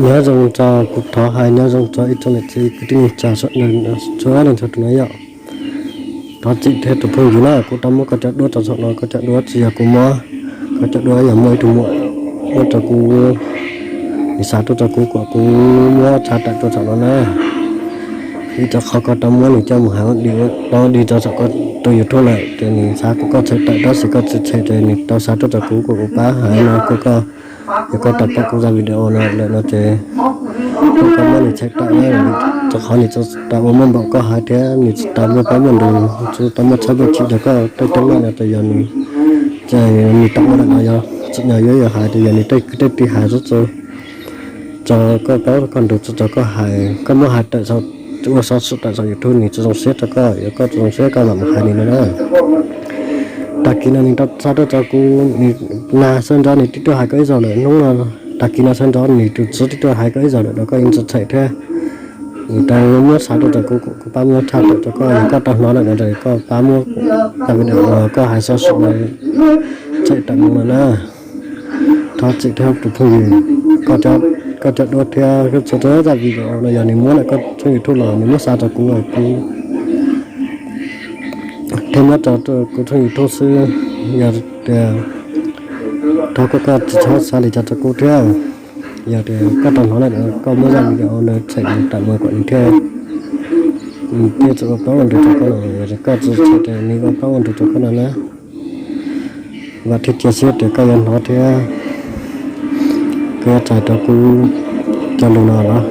Nyob zoo tso, kuv thov hais nyob zoo tso ib tsoom niam txiv kwv tij neej tsa sawv daws txhua leej txhua tus na yom. Thov txim thiab tus phooj ywg na, kuv tau muab koj cov duab rau saum no, koj cov duab tsis yog kuv muab, koj cov duab yog muaj ib tug muam muab rau kuv, nws xa tuaj rau kuv kom kuv muab tshaj tawm tuaj saum no na. Vim rau qhov koj tau muab nws coj mus hais ua dig rau saum koj tus YouTube lawm ces nws xav kom koj tshem tawm, tab sis koj tsis tshem ces nws tau xa tuaj rau kuv kom kuv pab hais no rau koj. Yog koj tau pom kuv zaj video no lawm no ces koj muab nws tshem tawm na, rau qhov nws tsis tau ua muaj npaum koj hais thiab nws tsis tau muaj pab muaj ntug, tsis tau muaj txhawb muaj chim rau koj tej teeb meem no ces yog nws, nws tau ua lawm no yog tsim nyog yuav yog hais tias yog nws tej kwv tej tij hais txog koj paub koj ntug txog koj hais, koj muab hais tawm, ua xov xwm tawm saum YouTube nws tsis zoo siab rau koj, yog koj tsis zoo siab koj mam mus hais nws no na. Tag kis no nws tau xa tuaj rau kuv, nws nag sawv ntxov nws twb tuaj hais koj ib zaug lawm, hnub no tag kis no sawv ntxov nws tus txiv twb tuaj hais koj ib zaug lawm los koj yeej tsis tshem thiab. Nws tau muab xa tuaj rau kuv, kuv pab muab tshaj tawm rau koj, yog koj tau hnov lawm no ces koj pab muab cov video uas koj hais xov xwm no tshem tawm mus no na. Thov txim thiab tus phooj ywg, koj cov duab thiab txhua txhua zaj video no yog nws muab lawm koj tshooj YouTube los nws muab xa rau kuv, kuv thiaj muab rau kuv tshooj YouTube xwb. Yog tias thov koj, koj tsis txhob xa li cas rau kuv thiab. Yog tias koj tau hnov lawm koj muab zaj video no tshem mus tawm mus kom nws thiaj, nws thiaj tsis ua plaub ua ntug rau koj no, yog tias koj tsis tshem ces nws ua plaub ua ntug rau koj no na. Vam thiab cia siab tias koj yuav hnov thiab koj yuav txais rau kuv cov lus no los.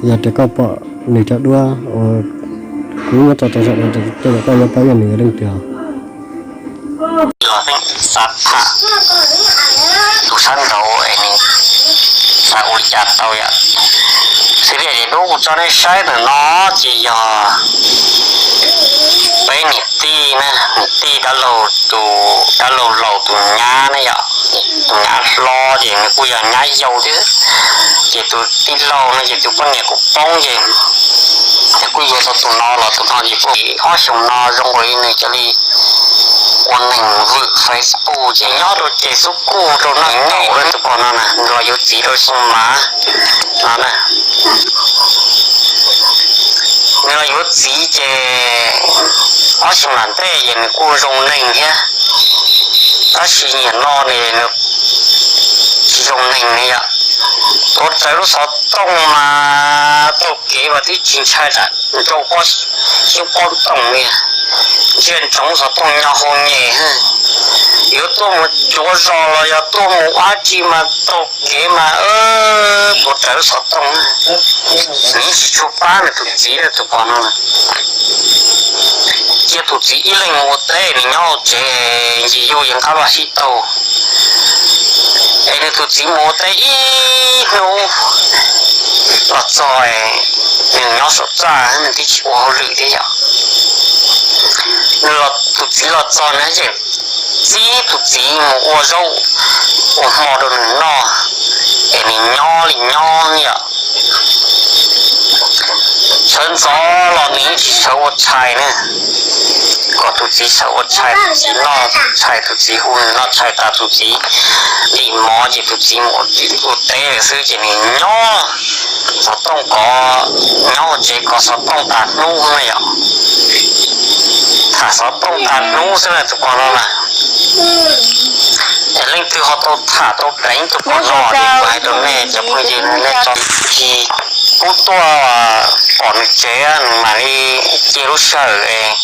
Yog tias koj pom nws cov duab uas kuv muab tso rau saum no ces koj yuav paub yog nws yog leej twg. Los xav tham tus sab nraud es nws xav ua li cas tau yom. Xws li ces duab kuv tso nej saib ntawm no ces yog peb niam tij na, niam tij dab laug, tus dab laug laus tus nyab na yom. Tus nyab hlob ces nws kuj yog nyab yau thiab, ces tus tij laug no ces tus poj niam kuj poob ces nws kuj yuav tau tus no los tus no ces kuj ob xyoos no zoo nkaus li nws cov li ua neeg vwm Facebook ces nyob rau ces xub kuj rau neej nkaum lawm tus poj no na, nws los yuav txiv rau xyoo mas no na. Nws los yuav txiv ces ob xyoos lam ntej ces nws kuj zoo neeg thiab, tab sis niaj no nws tsis zoo neeg li yom. Tuav rawv lub xov tooj mas taug kev mas twb tsis ntshai tsam nrau pob xyoob pob ntoos li. Ntsia ntsoov xov tooj nyo hau nyem, yuav tuaj mus cuav zos los yog tuaj mus ua dab tsi mas taug kev mas tuav rawv lub xov tooj. Nws yeej tsis tshua pab nws tus txiv tus pog no. Cia tus txiv ib leeg mus ua teb, nws nyob hauv tsev ncig yuj yeej qab vaj sib taug. Es nws tus txiv mus ua teb ib hnub los txog, nws nyob saum txaj nws twb tsis ua hauj lwm thiab yom. Nws, tus txiv los txog nws yeej txib tus txiv mus ua zaub ua hmo rau nws noj, es nws nyob li nyob yom. Sawv ntxov los nws yeej tsis sawv ua tshais na, kom tus txiv sawv ua tshais, tus txiv noj tshais, tus txiv hu nws noj tshais tas tus txiv dim mov ces tus txiv mus ua teb lawm xwb ces nws nyob xov tooj kov, nyob hauv tsev kov xov tooj tas hnub na yom. Tham xov tooj tas hnub xwb na tus pog no na. Es leej twg ho tau tham tau deev tus pog no ces kuv hais rau nej cov phooj ywg no nej tso, tsis pub tuaj pom nws tsev, nws mam li cia lub sij hawm es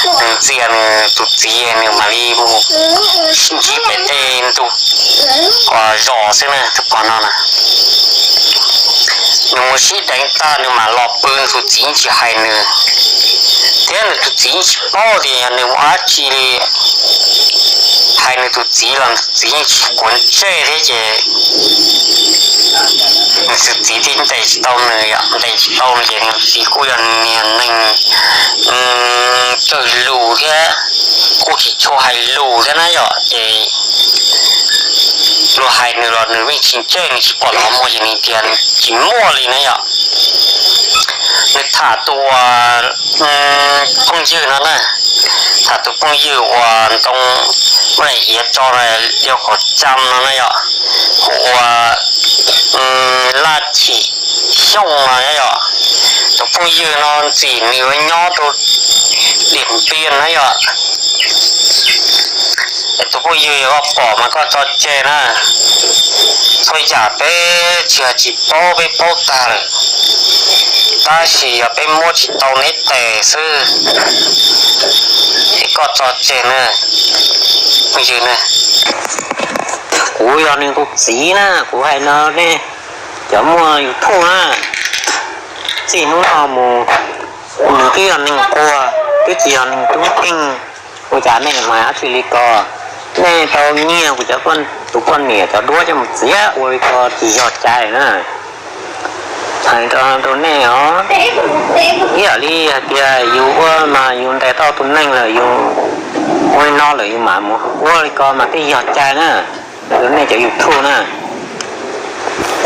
nws ntxias nws tus txiv nws mam li mus sib ntsib pem tej ntug zos xwb na tus pog no na. Nws mus sib deev tag nws mam los pw, nws tus txiv yeej tsis hais nws, thiab nws tus txiv yeej tsis paub tias yog nws mus ua dab tsi li. Hais nws tus txiv los nws tus txiv yeej tsis quav ntsej thiab ces nws tus txiv thiaj ntes tsis tau nws yom, ntes tsis tau nws ces nws tus txiv kuj yog niag neeg kawg lus thiab kuj tsis tshua hais lus thiab na yom, ces luag hais nws los nws yeej tsis ntsej, nws tsis pom los muag ces nws tias tsis muaj li na yom. Nws tham tus phooj ywg no na, Tham tus phooj ywg uas ntoo muab daim iav tso na, yog qhov tsam no na yom, hu ua Laj Chim Xyooj no yom. Tus phooj ywg no ntxim nws yuav nyob rau Diam Npiaj na yom. Tus phooj ywg yog koj pom mas koj tso tseg na. Txhua yam peb tsis hais tsis paub, peb paub tag lawm, tab sis yog peb muab tsis tau neb tes xwb. Es koj tso tseg na, phooj ywg na. Kuv yog nws tus txiv na, kuv hais no nej cov muaj YouTube na, txij hnub no mus nws twb yog neeg quag, twb tsis yog neeg tub nkeeg. Ua cas nej mas dab tsi li ko? Nej tau nyiag kuv cov, tus poj niam cov duab coj mus txiav ua li ko tsis yog cai na. Hais rau nej os, ib yam li hais tias yus ua mas yus ntes tau tus neeg lawm, yus ua li no lawm yus mam mus ua li ko mas thiaj yog cai na. Rau nej cov YouTube na,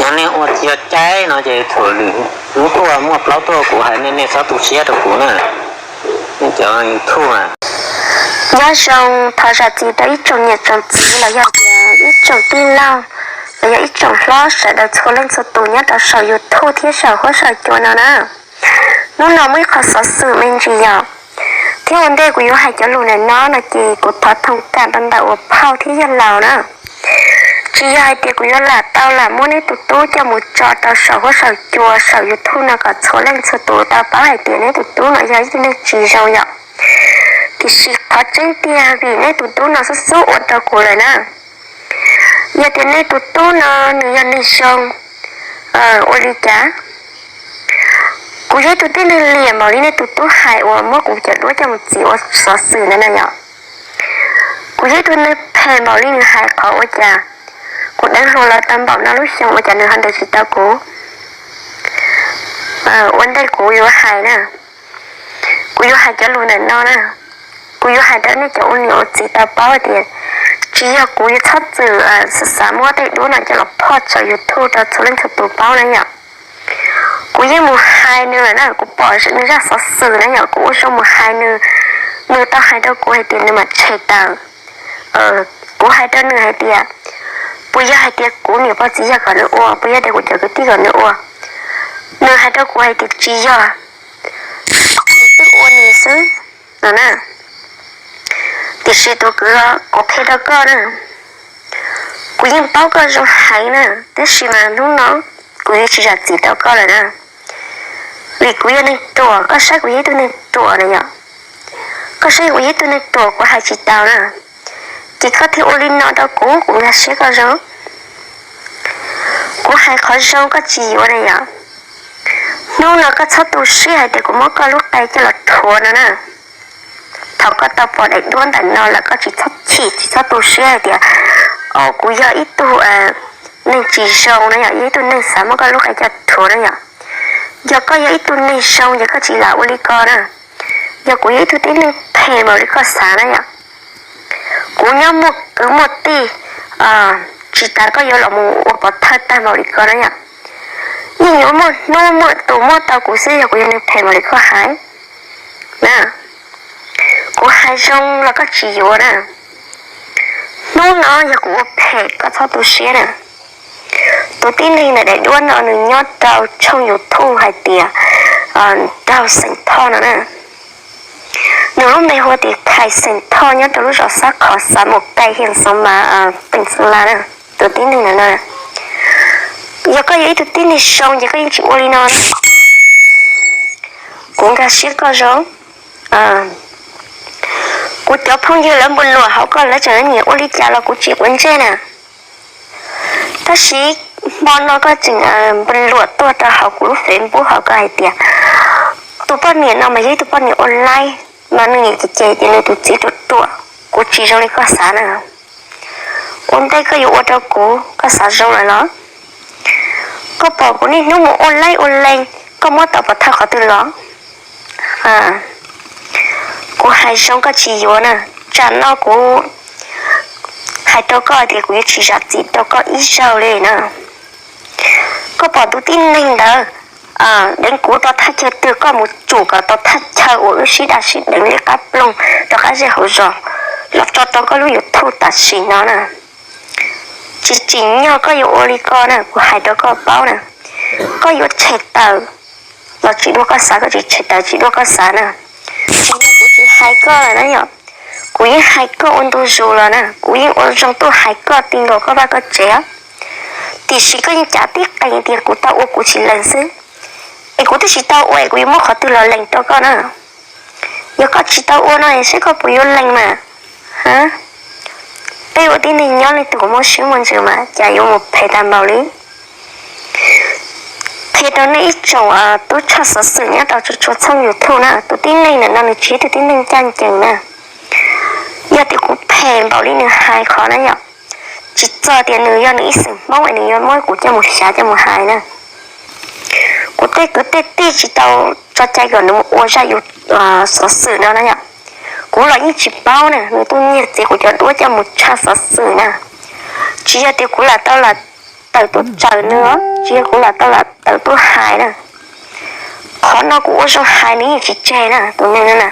yog nej ua tsis yog cai no ces thaum lwm hnub tuaj muaj plaub tuaj kuv hais nej, nej txhob tu siab rau kuv na. Nej cov YouTube na, nyob zoo, thov zam txim rau ib tsoom niam tsoom txiv los yog tias ib tsoom tij laug los yog ib tsoom hlob sawv daws txhua leej txhua tus nyob rau saum YouTube thiab saum huab saum cua no na. Hnub no muaj ib qho xov xwm me ntsis yom, thiab ua ntej kuv yuav hais cov lus ntawm no no ces kuv thov thov kam rau ntawm uas phauj thiab yawg laus na. Tsis yog hais tias kuv yuav lam tau lam muab neb tus tub coj mus tso rau saum huab saum cua saum YouTube no kom txhua leej txhua tus tau paub hais tias neb tus tub no yog ib tug neeg tsis zoo yom. Tiam sis qhov tseeb tiag vim neb tus tub no xub xub ua rau kuv lawm na. Yog tias nej tus tub no nws yog neeg zoo, ua li cas kuv yog ib tug tib neeg liam npaum li nej tus tub hais uas muab kuv cov duab coj mus txiav ua xov xwm ntawd na yom. Kuv yog ib tug neeg phem npaum li nws hais qhov ua cas kuv deev hluas los tau npaum no lub xyoo ua cas nws ho ntes tsis tau kuv. Ua ntej kuv yuav hais na, kuv yuav hais cov lus ntawm no na, kuv yuav hais rau nej cov ua niam ua txiv tau paub tias tsis yog kuv yuav txhob txwm xav xav muab tej duab no coj los phoj tsaws YouTube rau txhua leej txhua tus paub na yom. Kuv yeej mus hais nws lawm na, kuv pom nws zaj xov xwm na yom, kuv ua zoo mus hais nws, nws tau hais rau kuv hais tias nws mam tshem tawm. Kuv hais rau nws hais tias, puas yog hais tias kuv niam pog txiv yawg kom nws ua, puas yog tias kuv cov kwv tij kom nws ua? Nws hais rau kuv hais tias tsis yog, nws twb ua nws xwb no na. Tiam sis tus kwv, kuv qhia rau koj na, kuv yeej paub koj zoo heev na, tab sis mas hnub no kuv yuav tsis zam txim rau koj lawm na. Vim kuv yog neeg ruam, koj saib kuv yog ib tug neeg ruam na yom. Koj saib kuv yog ib tug neeg ruam kuv hais tsis tau na, ces koj thiaj ua li no rau kuv, kuv nkag siab koj zoo. Kuv hais qhov zoo koj tsis yuav na yom. Hnub no koj txhob tu siab hais tias kuv muab koj lub qe coj los rhuav no na. Thaum koj tau pom daim duab ntawm no lawm koj tsis txhob chim, tsis txhob tu siab hais tias, o, kuv yog ib tug neeg tsis zoo na yom, yog ib tug neeg xav muab koj lub qe coj rhuav na yom. Yog koj yog ib tug neeg zoo ces koj tsis lam ua li ko na. Yog kuv yog ib tug tib neeg phem npaum li koj xav na yom, kuv nyob muaj kwv muaj tij, tsis tas koj yuav los mus ua pov thawj tag npaum li ko na yom. Yeej yuav muaj hnub muaj tus muab tau kuv xwb yog kuv yog neeg phem npaum li koj hais na. Kuv hais zoo los koj tsis yuav na. Hnub no yog kuv ua phem koj txhob tu siab na. Tus tib neeg ntawm daim duab no nws nyob rau tshooj YouTube hais tias Raug Xeem Thoj no na. Nws lub npe hu tias Khais Xeem Thoj nyob rau lub zos Xab Khov xav mus kai hias xov mas pees xeem la na. Tus tib neeg ntawm no, yog koj yog ib tug tib neeg zoo ces koj yeej tsis ua li no. Kuv nkag siab koj zoo. Kuv cov phooj ywg lawv npau luam hauv koj lawv tseem nyiam ua li cas los kuv tsis quav ntsej na. Tab sis hmo no koj tseem npau luam tuaj rau hauv kuv lub Facebook hauv koj hais tias tus poj niam no mas yog ib tug poj niam ua laib, mas nws niam ces ces tias nws tus txiv ruam ruam. Kuv tsis zoo li koj xav na. Ua ntej koj yuav ua rau kuv, koj xav zoo lawm los? Koj pom kuv niaj hnub mus ua laib ua lees, koj muab tau pov thawj qhov twg los? Kuv hais zoo koj tsis yuav na. Tsam no kuv hais rau koj tias kuv yuav tsis zam txim rau koj ib zaug li na. Koj pom tus tib neeg ntawd, deev kuv rau thaj chaw twg, koj mus tsum kom tau thaj chaw uas wb sib daj sib deev li qab ploog rau qab zej hauv zos los tso rau koj lub YouTube tam sim no na. Tsis tsim nyog koj yuav ua li ko na, kuv hais rau koj paub na. Koj yuav tshem tawm los tsis dua koj xav, koj tsis tshem tawm tsis dua koj xav na. Tsis yog kuv tsis hais koj lawm na yom, kuv yeej hais koj ua ntu zus los na, kuv yeej ua zoo tuaj hais koj ti nkaus koj vaj koj tsev. Tiam sis koj yeej cav tib qe tias kuv tau ua kuv tsis lees xwb, es kuv twb tsis tau ua es kuv yuav muab qhov twg los lees rau koj na? Yog koj tsis tau ua no es saib koj puas yuav lees mas. Peb ua tib neeg nyob leej twg kuv muaj siab muaj ntsws mas cas yuav mus phem tag npaum li. Qhia rau nej ib tsoom tub tshaj xov xwm nyob rau txhua txhua txhooj YouTube na, tus tib neeg ntawm no nws tsis yog ib tug tib neeg ncaj ncees na. Yog tias kuv phem npaum li nws hais qhov na yom, tsis txog tias nws yog nws ib xeem Hmoob es nws yuav muab kuv coj mus xyav coj mus hais na. Kuv tej kwv tej tij tsis tau tso cai kom nws mus ua zaj yus xov xwm no na yom. Kuv los yeej tsis paub na, nws tuaj nyiag txiav kuv cov duab coj mus tshaj xov xwm na. Tsis yog tias kuv lam tau lam tawm tuaj tsaws nws, tsis yog kuv lam tau lam tawm tuaj hais na. Qhov no kuv ua zoo hais nws yeej tsis tseg na, tus neeg no na.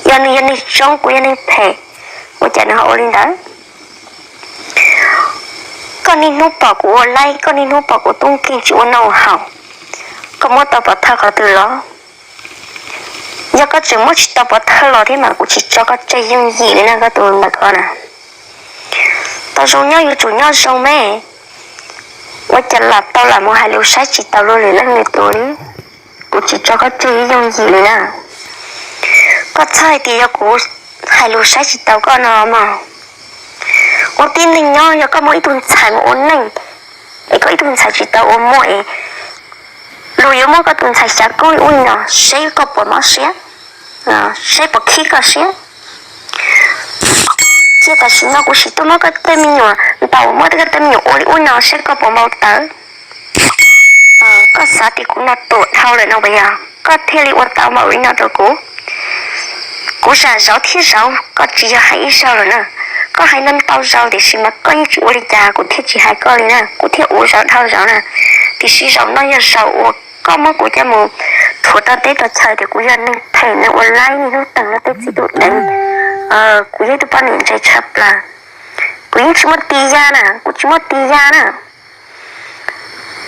Yog nws yog neeg zoo, kuv yog neeg phem, ua cas nws ho ua li ntawd? Koj niaj hnub pom kuv ua laib, koj niaj hnub pom kuv tub nkeeg tsis ua noj ua haus, koj muab tau pov thawj qhov twg los? Yog koj tseem muab tsis tau pov thawj los thiab mas kuv tsis tso koj tseg yooj yim li na koj tus ntawm ko na. Tau zoo nyob yuav tsum nyob zoo me. Ua cas lam tau lam mus hais lus saib tsis taus luag lwm leej lwm tus li. Kuv tsis tso koj tseg yooj yim li na. Koj txhob hais tias yog kuv hais lus saib tsis taus koj no mog. Ua tib neeg nyob yog koj muaj ib tug ntxhais mus ua neej es koj ib tug ntxhais tsis tau ua muaj es luag yuav muab koj tus ntxhais xyav kub li ub li no, seb koj puas mob siab, seb puas khib koj siab. Cia tam sim no kuv sim tuaj muab koj tej me nyuam ntaus, muab koj tej me nyuam ua li ub no seb koj puas npau taws. Koj xav tias kuv no tuam dhau lawm no puas yog koj thiaj li ua tau npaum li no rau kuv? Kuv zam zaus thiab zaus, koj tsis yog hais ib zaug lawm na. Koj hais no ntau zaus tiam sis mas koj yeej tsis ua li cas, kuv thiaj tsis hais koj li na, kuv thiaj ua zaus dhau zaus na. Tiam sis zaum no yog zaum uas koj muab kuv coj mus thuam rau teb rau chaw tias kuv yog neeg phem, neeg ua laib, niaj hnub teeg luag tej txij tus deev, kuv yog ib tug poj niam ntse tshaj plaws. Kuv yeej tsis muaj tis yaj na, kuv tsis muaj tis yaj na.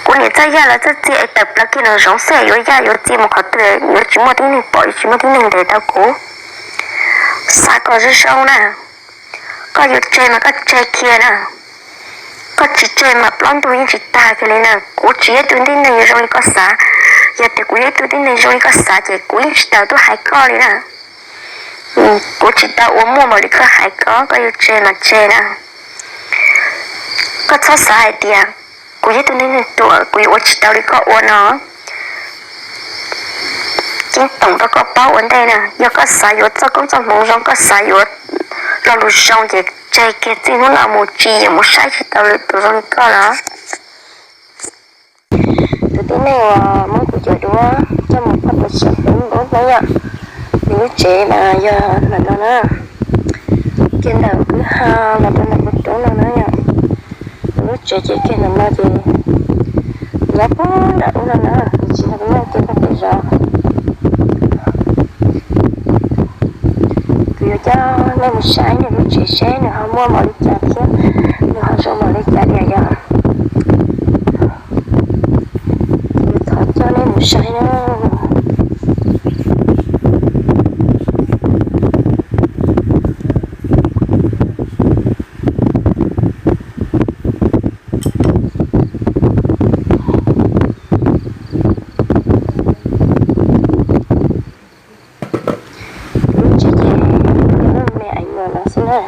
Kuv niam txawj yaj lawv txawj txia es tawm plaws kiag nraum zoov xwb yuav yaj yuav txia mus qhov twg yuav tsis muaj tib neeg pom, yuav tsis muaj tib neeg ntes tau kuv. Xav kom zoo zoo na, koj yuav tseg mas koj tseg kiag na, koj tsis tseg mas plaub ntug yeej tsis tag kiag li na. Kuv tsis yog ib tug tib neeg zoo li koj xav, yog tias kuv yog ib tug tib neeg zoo li koj xav ces kuv yeej tsis tau tuaj hais koj li na. Kuv tsis tau ua muaj npaum li koj hais ko, koj yuav tseg mas tseg na. Koj txhob xav hais tias kuv yog ib tug neeg tuam kuv yuav ua tsis tau li koj ua no. Ceeb toom rau koj paub ua ntej na, yog koj xav yuav txoj koob txoj hmoov zoo, koj xav yuav lo lus zoo ces tseg kiag, txij hnub no mus tsis yeem mus saib tsis tau lwm tus zoo li koj lawm. Tus tib neeg uas muab kuv cov duab coj mus phaj pes tsawm Facebook no yom, nws lub tsev mas yog ntawm no na, kiag ntawm kwj ha los rau ntawm kuv roob no na yom. Nws lub tsev ces kiag ntawm no ces nyob puag nram ub no na, nws tsis yog nyob kiag pem zos. Kuv yuav coj nej mus saib nws lub tsev seb nws ho muaj npaum li cas thiab nws ho zoo npaum li cas tiag yom. Kuv thov coj nej mus saib na. Lub tsev ces yog lub me aiv no xwb na.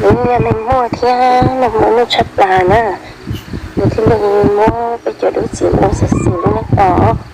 Nws yog neeg muaj thiab neeg muaj nuj tshaj plaws na, nws thiaj li muab peb cov dub txiav mus ua xov xwm lub neej tos.